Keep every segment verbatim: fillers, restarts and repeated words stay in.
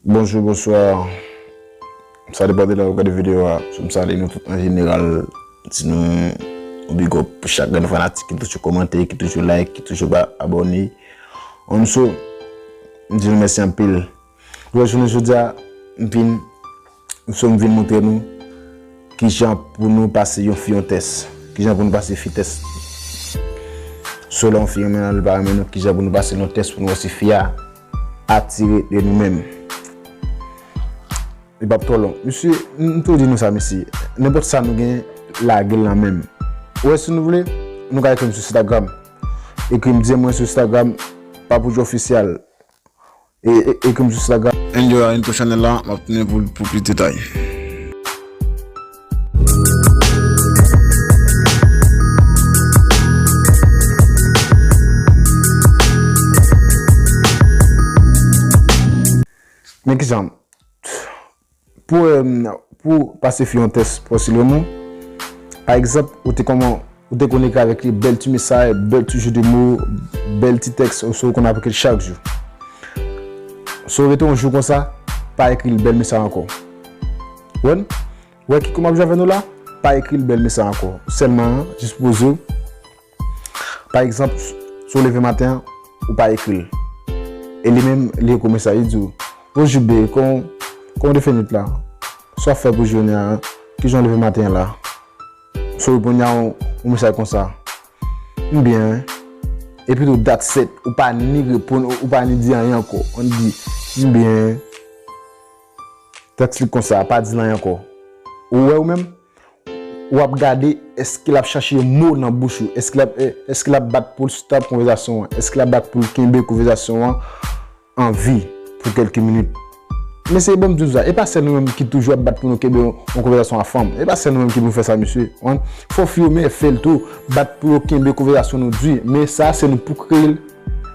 Bonjou, bonswa. Sa depann de lè w ap gade videyo a. Sou m salye nou tout an jeneral. Di nou yon big up pou chak grenn fanatik ki toujou kòmante, ki toujou like, ki toujou ba abòne. Ann so, m di nou mèsi anpil. Jwè jounen jodi a, m vin, m so m vin montre nou kijan pou nou pase yon fi yon tès. Kijan pou nou pase fi tès. Selon fi renmen nou, li pa renmen nou, kijan pou nou pase yon tès pou nou wè si fi a atire de nou menm. Li p ap twò long. Mesye, m, m toujou di nou sa, mesye. Nenpòt sa nou gen, lage l nan men m. Ou wè, si nou vle, nou ka ekri m sou Instagram. Ekri m, di m mwen sou Instagram, Papoujo Ofisyal. E, e, ekri m sou Instagram. Enjoy a intro chanèl la, m ap tounen pou, pou plis detay. Men kijan, pou, em, pou pase fi yon tès pou si renmen w, pa egzanp, ou te kòman, ou te konekte avèk li, bèl ti mesaj, bèl ti jeu de mots, bèl ti tèks, oswa ou konn ap ekri l chak jou. Si w rete yon jou konsa, pa ekri l bèl mesaj ankò. Ou konprann? Ou wè ki kou m ap jwe avè nou la? Pa ekri l bèl mesaj ankò. Sèlman, jis poze w. Pa egzanp, si w leve maten an, ou pa ekri l. E li menm, li ekri w mesaj, li di w, "Bonjou, bae, kòman, kòman w te fè nwit la? Sa w ap fè pou jounen an? Kijan w leve maten an la?" Si w reponn li a yon, yon mesaj konsa, "M byen, wi." Epi tou, that's it, ou pa ni reponn, ou, ou pa ni di anyen ankò. Ann di, "M byen." Tèks li konsa, pa di l anyen ankò. Ou wè ou menm? W ap gade, èske l ap chache mo nan bouch ou? Èske l ap, eh, èske l ap bat pou l stop konvèsasyon an? Èske l ap bat pou l kenbe konvèsasyon an an vi pou kèlke minit? Mesye, ban m di nou sa, e pa sèl nou menm ki toujou ap bat pou nou kenbe yon, yon konvèsasyon a fanm. E pa sèl nou menm ki pou fè sa, mesye. Ou konprann? Fò fi yo, men fè l tou, bat pou yo kenbe konvèsasyon nou di. Men sa, se nou pou kreye l.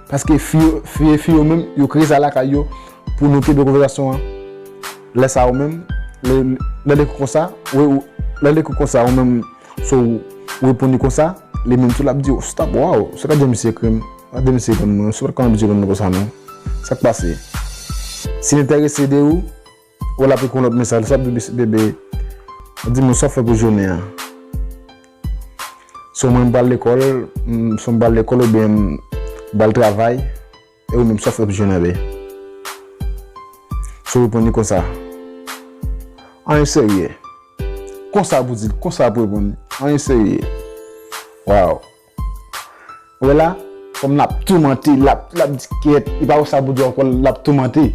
Paske fi yo, fi, fi yo menm, yo kreye sa lakay yo pou nou kenbe konvèsasyon an. Lè sa ou menm, lè, lè l ekri konsa, ou, ou, lè l ekri konsa, ou menm, so, ou reponn li konsa, li menm tou l ap di, "Oh, stop, wow, sa gade misye ekri m, gade misye reponn mwen, se pa t konn abitye reponn mwen konsa non. Sa k pase?" Si l enterese de ou, ou l ap ekri yon lòt mesaj, sa ap di, "Bebe, di mwen sa w fè pou jounen an." So mwen m pral lekòl, m, so m pral lekòl oubyen m pral travay, e ou menm sa w fè pou jounen an, be? So w reponn li konsa. Anyen serye. Konsa pou di l, konsa pou reponn li. Anyen serye. Wow. Ou wè la, fanm nan ap toumante, l ap, l ap di kèt, li pa wè sa pou di ankò, l ap toumante.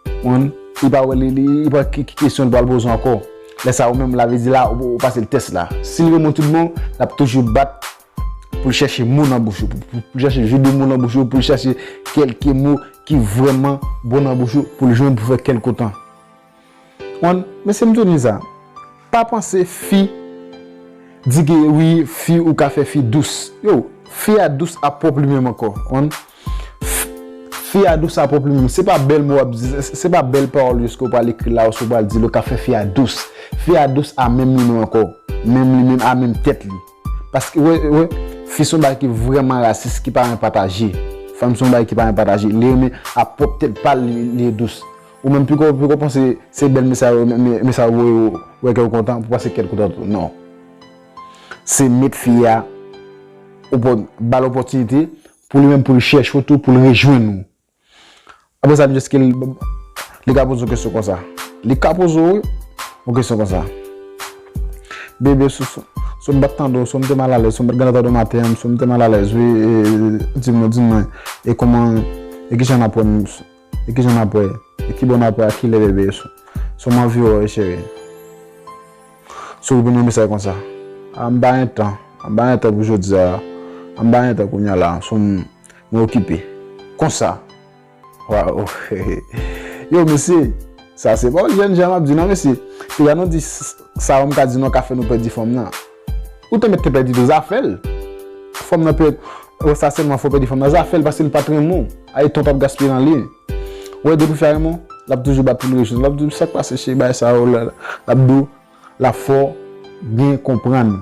Ou konprann? Li pa wè li, li, li pa ki, ki kesyon li pral poze ankò. Lè sa ou menm, la vle di la, ou, ou pase l tès la. Si l reponn tout bon, l ap toujou bat pou l chèche mo nan bouch ou, pou, pou, pou l chèche jeu de mots nan bouch ou, pou l chèche kèlke mo ki vrèman bon nan bouch ou, pou l jwenn pou fè kè l kontan. Ou konprann? Men se m toujou di sa. Pa panse fi di ke wi, fi ou ka fè fi dous. Yo, fi a dous a pwòp li menm ankò. Ou konprann? F-, fi a dous a pwòp li menm. Se pa bèl mo w ap di, se, se pa bèl pawòl jiske w pral ekri la, oswa w pral di l, ou ka fè fi a dous. Fi a dous a menm li menm ankò. Menm li menm, a menm tèt li. Paske, wè, wè, fi se yon bagay ki vrèman rasis, ki pa renmen pataje. Fanm se yon bagay ki pa renmen pataje. Li renmen a pwòp tèt pa l, li, li dous. Ou menm piko, piko panse se bèl mesaj, me-, me-, mesaj ou voye ou, wè kè ou kontan, pou pase kè l kontan tou. Non. Se met fi a, opò-, ba l opòtinite, pou li menm, pou li chèche w tou, pou li rejwenn ou. Apre sa, jiske li, li ka poze w kesyon konsa. Li ka poze w, wi, yon kesyon konsa. Bebe, sou, sou, sou m pa t tande w, sou m te malalèz, sou m pa t gentan tande w maten an, sou m te malalèz, wi, e, di mwen, di mwen, e kòman, e kijan n ap wè m, e kijan n ap wè, e kibò n ap wè, a kilè, bebe, sou, sou m anvi wè w, cheri. Sou reponn yon mesaj konsa. A, m pa gen tan, m pa gen tan pou jodi a, a, m pa gen tan kounye a la, sou m, mwen okipe. Konsa. Waw. Yo, mesye, sa se pawòl jèn jan m ap di non, mesye. Piga nou di s-, sa yo m ka di nou ka fè nou pèdi fanm nan. Ou te mèt te pèdi tou, zafè l. Fanm nan pèdi, wè sa sèlman fò pèdi fanm nan, zafè l paske l pa t renmen w. Ay tan w t ap gaspiye nan li. Wè depi fi a renmen w, l ap toujou bat pou l rejwenn. L ap di w sa k pase cheri, bagay sa yo, l, l ap di w, l ap fè w byen konprann.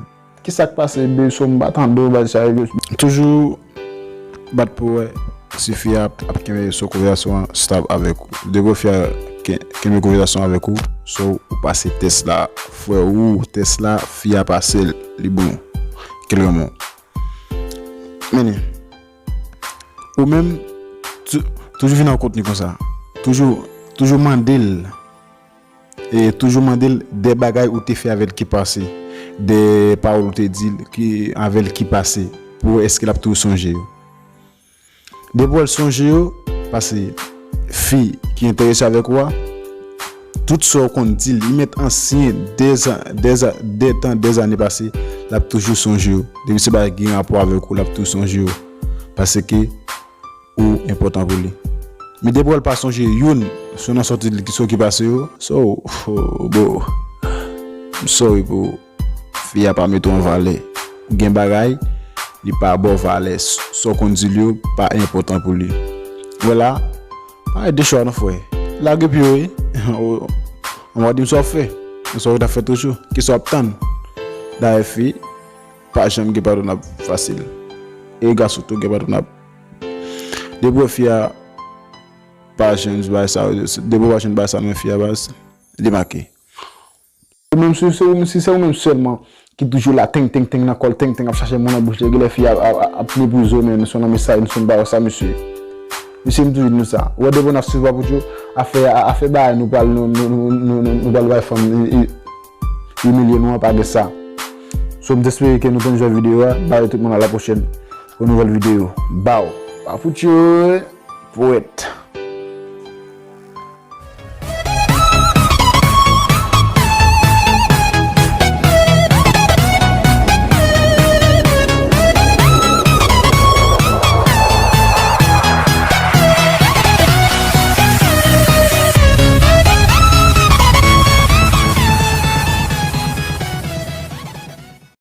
Kisa k pase, bebe, sou m pa tande w, bagay sa yo. Toujou bat pou wè. si fi a ap, ap kenbe sou konvèsasyon an stab avèk ou. Depi fi a ken- kenbe konvèsasyon avèk ou, so ou pase tès la, frè ou, tès la, fi a pase l, li bon. Kèl lanmou. Men, ou menm, tou- toujou vin nan kont li konsa. Toujou, toujou mande l. E toujou mande l de bagay ou te fè avè l ki pase, de pawòl ou te di l ki avè l ki pase, pou èske l ap toujou sonje yo. Depi w wè l sonje yo, paske fi ki enterese avèk ou a, tout sa w konn di l, li mèt ansyen, dèzan, dèzan, dètan, dèzane pase, l ap toujou sonje yo. Depi se bagay ki gen rapò avèk ou, l ap toujou sonje yo. Paske ou enpòtan pou li. Men depi w wè l pa sonje youn sou nan sòti l ki sa ki pase yo, so, oh, bro, I'm sorry pou fi a pa mete w an valè. Gen bagay, li pa ba w valè. Sa w konn di l yo pa enpòtan pou li. Vwala, pa ede chwa non, frè. Lage pye w, wi. Ou, ou va di m sa w fè. Sa w ta fè toujou. Kisa w ap tann? Dayè fi pa janm gen padonab fasil. E gason tou gen padonab. Depi w wè fi a pa jwenn bagay sa, depi w pa jwenn bagay sa nan men fi a, baz, li make. Ou menm si se ou, si se ou menm sèlman ki toujou la, teng, teng, teng, nan kò l, teng, teng, ap chache mo nan bouch li, genlè fi a ap, ap, ap meprize w, men se yon mesaj, se yon bagay sa, mesye. Mesye, m toujou di nou sa. Ou wè, depi w ap swiv Papoutcho, afè, afè bagay nou pral, nou, nou pral bay fanm i- i- imilye nou an, pa gen sa. So, m t espere ke nou te enjoy videyo a. Bye tout moun, a la pwochèn pou nouvèl videyo. Baw. Papoutcho, pwèt.